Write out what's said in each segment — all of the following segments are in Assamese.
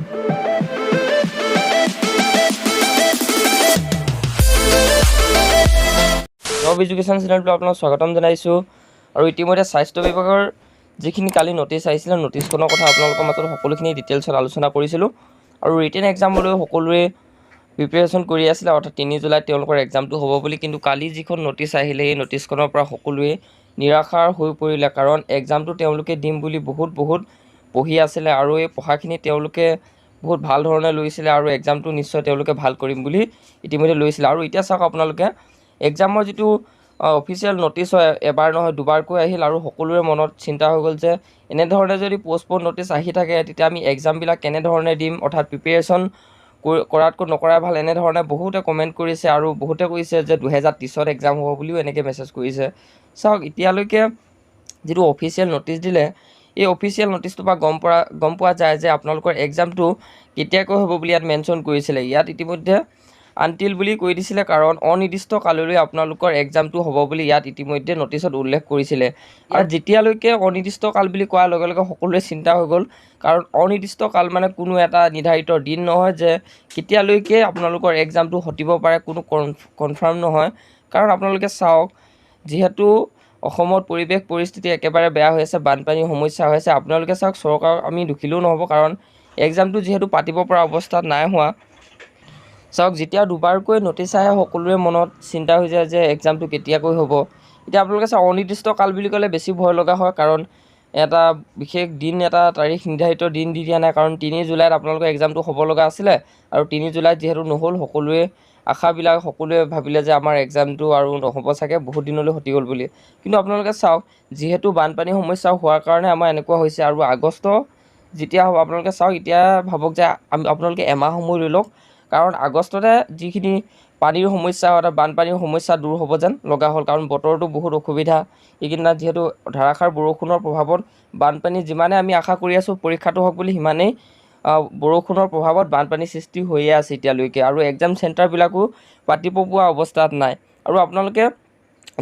জব এডুকেশ্যন চেনেলটো আপোনাক স্বাগতম জনাইছোঁ। আৰু ইতিমধ্যে স্বাস্থ্য বিভাগৰ যিখিনি কালি ন'টিছ আহিছিলে, ন'টিছখনৰ কথা আপোনালোকৰ মাজত সকলোখিনি ডিটেইলছত আলোচনা কৰিছিলোঁ। আৰু ৰিটেন এক্সামলৈ সকলোৱে প্ৰিপেৰেশ্যন কৰি আছিলে, অৰ্থাৎ 3 জুলাইত তেওঁলোকৰ এক্সামটো হ'ব বুলি। কিন্তু কালি যিখন ন'টিছ আহিলে, সেই ন'টিছখনৰ পৰা সকলোৱে নিৰাশাৰ হৈ পৰিলে, কাৰণ এক্সামটো তেওঁলোকে দিম বুলি বহুত বহুত পঢ়ি আছিলে আৰু এই পঢ়াখিনি তেওঁলোকে বহুত ভাল ধৰণে লৈছিলে আৰু এক্সামটো নিশ্চয় তেওঁলোকে ভাল কৰিম বুলি ইতিমধ্যে লৈছিলে। আৰু এতিয়া চাওক আপোনালোকে, এক্সামৰ যিটো অফিচিয়েল ন'টিছ হয়, এবাৰ নহয় দুবাৰকৈ আহিল আৰু সকলোৰে মনত চিন্তা হৈ গ'ল যে এনেধৰণে যদি পষ্টপ'ন ন'টিছ আহি থাকে, তেতিয়া আমি এক্সামবিলাক কেনেধৰণে দিম, অৰ্থাৎ প্ৰিপেৰেশ্যন কৰাতকৈ নকৰাই ভাল, এনেধৰণে বহুতে কমেণ্ট কৰিছে। আৰু বহুতে কৈছে যে 2030ত এক্সাম হ'ব বুলিও এনেকৈ মেছেজ কৰিছে। চাওক, এতিয়ালৈকে যিটো অফিচিয়েল ন'টিছ দিলে, এই অফিচিয়েল ন'টিছটোৰ পৰা গম পোৱা যায় যে আপোনালোকৰ এক্সামটো কেতিয়াকৈ হ'ব বুলি ইয়াত মেনশ্যন কৰিছিলে। ইয়াত ইতিমধ্যে আনটিল বুলি কৈ দিছিলে, কাৰণ অনিৰ্দিষ্ট কাললৈ আপোনালোকৰ এক্সামটো হ'ব বুলি ইয়াত ইতিমধ্যে ন'টিছত উল্লেখ কৰিছিলে। আৰু যেতিয়ালৈকে অনিৰ্দিষ্ট কাল বুলি কোৱাৰ লগে লগে সকলোৰে চিন্তা হৈ গ'ল, কাৰণ অনিৰ্দিষ্ট কাল মানে কোনো এটা নিৰ্ধাৰিত দিন নহয় যে কেতিয়ালৈকে আপোনালোকৰ এক্সামটো হতিব পাৰে, কোনো কনফাৰ্ম নহয়। কাৰণ আপোনালোকে চাওক, যিহেতু অসমত পৰিৱেশ পৰিস্থিতি একেবাৰে বেয়া হৈ আছে, বানপানীৰ সমস্যা হৈ আছে। আপোনালোকে চাওক, চৰকাৰক আমি দোষিলেও নহ'ব, কাৰণ এক্সামটো যিহেতু পাতিব পৰা অৱস্থাত নাই হোৱা। চাওক, যেতিয়া দুবাৰকৈ ন'টিছ আহে, সকলোৰে মনত চিন্তা হৈ যায় যে এক্সামটো কেতিয়াকৈ হ'ব। এতিয়া আপোনালোকে চাওক, অনিৰ্দিষ্ট কাল বুলি ক'লে বেছি ভয় লগা হয়, কাৰণ এটা বিশেষ দিন, এটা তাৰিখ, নিৰ্ধাৰিত দিন দি দিয়া নাই। কাৰণ 3 জুলাইত আপোনালোকৰ এক্সামটো হ'ব লগা আছিলে আৰু 3 জুলাইত যিহেতু নহ'ল, সকলোৱে আশাবিলাক, সকলোৱে ভাবিলে যে আমাৰ এক্সামটো আৰু নহ'ব চাগে, বহুত দিনলৈ হতি গ'ল বুলি। কিন্তু আপোনালোকে চাওক, যিহেতু বানপানীৰ সমস্যা হোৱাৰ কাৰণে আমাৰ এনেকুৱা হৈছে আৰু আগষ্ট যেতিয়া হ'ব, আপোনালোকে চাওক, এতিয়া ভাবক যে আমি আপোনালোকে এমাহ সময় লৈ লওক, কাৰণ আগষ্টতে যিখিনি পানীৰ সমস্যা হয়, বানপানীৰ সমস্যা দূৰ হ'ব যেন লগা হ'ল। কাৰণ বতৰটো বহুত অসুবিধা এইকেইদিনত, যিহেতু ধাৰাসাৰ বৰষুণৰ প্ৰভাৱত বানপানী, যিমানে আমি আশা কৰি আছোঁ পৰীক্ষাটো হওক বুলি, সিমানেই বৰষুণৰ প্ৰভাৱত বানপানীৰ সৃষ্টি হৈয়ে আছে এতিয়ালৈকে আৰু এক্সাম চেণ্টাৰবিলাকো পাতিব পৰা অৱস্থাত নাই। আৰু আপোনালোকে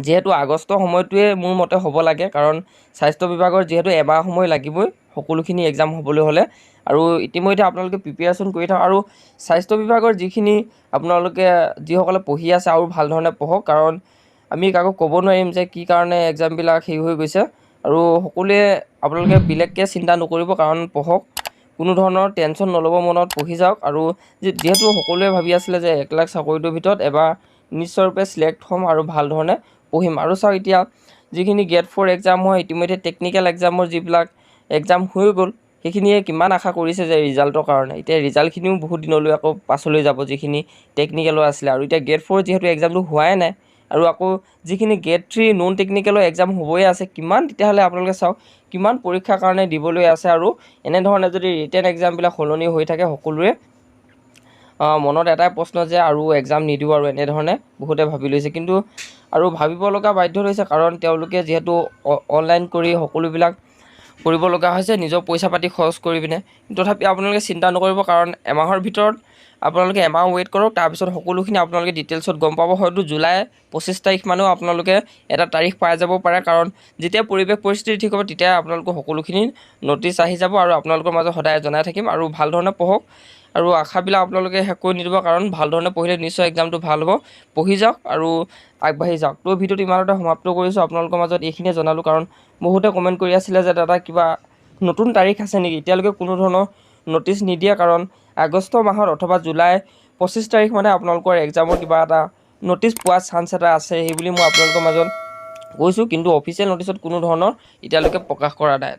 যিহেতু আগষ্ট সময়টোৱে মোৰ মতে হ'ব লাগে, কাৰণ স্বাস্থ্য বিভাগৰ যিহেতু এমাহ সময় লাগিবই সকলোখিনি এক্সাম হ'বলৈ হ'লে। আৰু ইতিমধ্যে আপোনালোকে প্ৰিপেৰেশ্যন কৰি থাকক আৰু স্বাস্থ্য বিভাগৰ যিখিনি আপোনালোকে যিসকলে পঢ়ি আছে, আৰু ভাল ধৰণে পঢ়ক, কাৰণ আমি কাকো ক'ব নোৱাৰিম যে কি কাৰণে এক্সামবিলাক হেৰি হৈ গৈছে। আৰু সকলোৱে আপোনালোকে বেলেগকৈ চিন্তা নকৰিব, কাৰণ পঢ়ক, কোনো ধৰণৰ টেনশ্যন নল'ব মনত, পঢ়ি যাওক। আৰু যিহেতু সকলোৱে ভাবি আছিলে যে 1 লাখ চাকৰিটোৰ ভিতৰত এবাৰ নিশ্চয়ৰূপে চিলেক্ট হ'ম আৰু ভাল ধৰণে পঢ়িম। আৰু চাওক, এতিয়া যিখিনি গ্ৰেড 4 এক্সাম হয়, ইতিমধ্যে টেকনিকেল এক্সামৰ যিবিলাক এক্সাম হৈ গ'ল, সেইখিনিয়ে কিমান আশা কৰিছে যে ৰিজাল্টৰ কাৰণে। এতিয়া ৰিজাল্টখিনিও বহুত দিনলৈ আকৌ পাছলৈ যাব, যিখিনি টেকনিকেলৰ আছিলে। আৰু এতিয়া গ্ৰেড 4 যিহেতু এক্সামটো হোৱাই নাই আৰু আকৌ যিখিনি গ্ৰেড 3 নন টেকনিকেলৰ এক্সাম হ'বই আছে, কিমান তেতিয়াহ'লে আপোনালোকে চাওক, কিমান পৰীক্ষাৰ কাৰণে দিবলৈ আছে। আৰু এনেধৰণে যদি ৰিটেন এক্সামবিলাক সলনি হৈ থাকে, সকলোৰে মনত এটাই প্ৰশ্ন যে আৰু এক্সাম নিদিওঁ আৰু এনেধৰণে বহুতে ভাবি লৈছে। কিন্তু আৰু ভাবিব লগা বাধ্য হৈছে, কাৰণ তেওঁলোকে যিহেতু অনলাইন কৰি সকলোবিলাক কৰিব লগা হৈছে, নিজৰ পইচা পাতি খৰচ কৰি পিনে। তথাপি আপোনালোকে চিন্তা নকৰিব, কাৰণ এমাহৰ ভিতৰত আপোনালোকে এমাহ ৱেইট কৰক, তাৰপিছত সকলোখিনি আপোনালোকে ডিটেইলছত গম পাব। হয়তো জুলাই 25 তাৰিখ মানেও আপোনালোকে এটা তাৰিখ পাই যাব পাৰে, কাৰণ যেতিয়া পৰিৱেশ পৰিস্থিতি ঠিক হ'ব, তেতিয়া আপোনালোকৰ সকলোখিনি ন'টিছ আহি যাব আৰু আপোনালোকৰ মাজত সদায় জনাই থাকিম। আৰু ভাল ধৰণে পঢ়ক আৰু আশাবিলাক আপোনালোকে শেষ কৰি নিদিব, কাৰণ ভাল ধৰণে পঢ়িলে নিশ্চয় এক্সামটো ভাল হ'ব। পঢ়ি যাওক আৰু আগবাঢ়ি যাওক। তো ভিডিঅ'টো ইমানতে সমাপ্ত কৰিছোঁ। আপোনালোকৰ মাজত এইখিনিয়ে জনালোঁ, কাৰণ বহুতে কমেণ্ট কৰি আছিলে যে দাদা, কিবা নতুন তাৰিখ আছে নেকি? এতিয়ালৈকে কোনো ধৰণৰ ন'টিছ নিদিয়ে, কাৰণ আগষ্ট মাহত অথবা জুলাই 25 তাৰিখ মানে আপোনালোকৰ এক্সামৰ কিবা এটা ন'টিছ পোৱাৰ চান্স এটা আছে, সেই বুলি মই আপোনালোকৰ মাজত কৈছোঁ। কিন্তু অফিচিয়েল ন'টিছত কোনো ধৰণৰ এতিয়ালৈকে প্ৰকাশ কৰা নাই।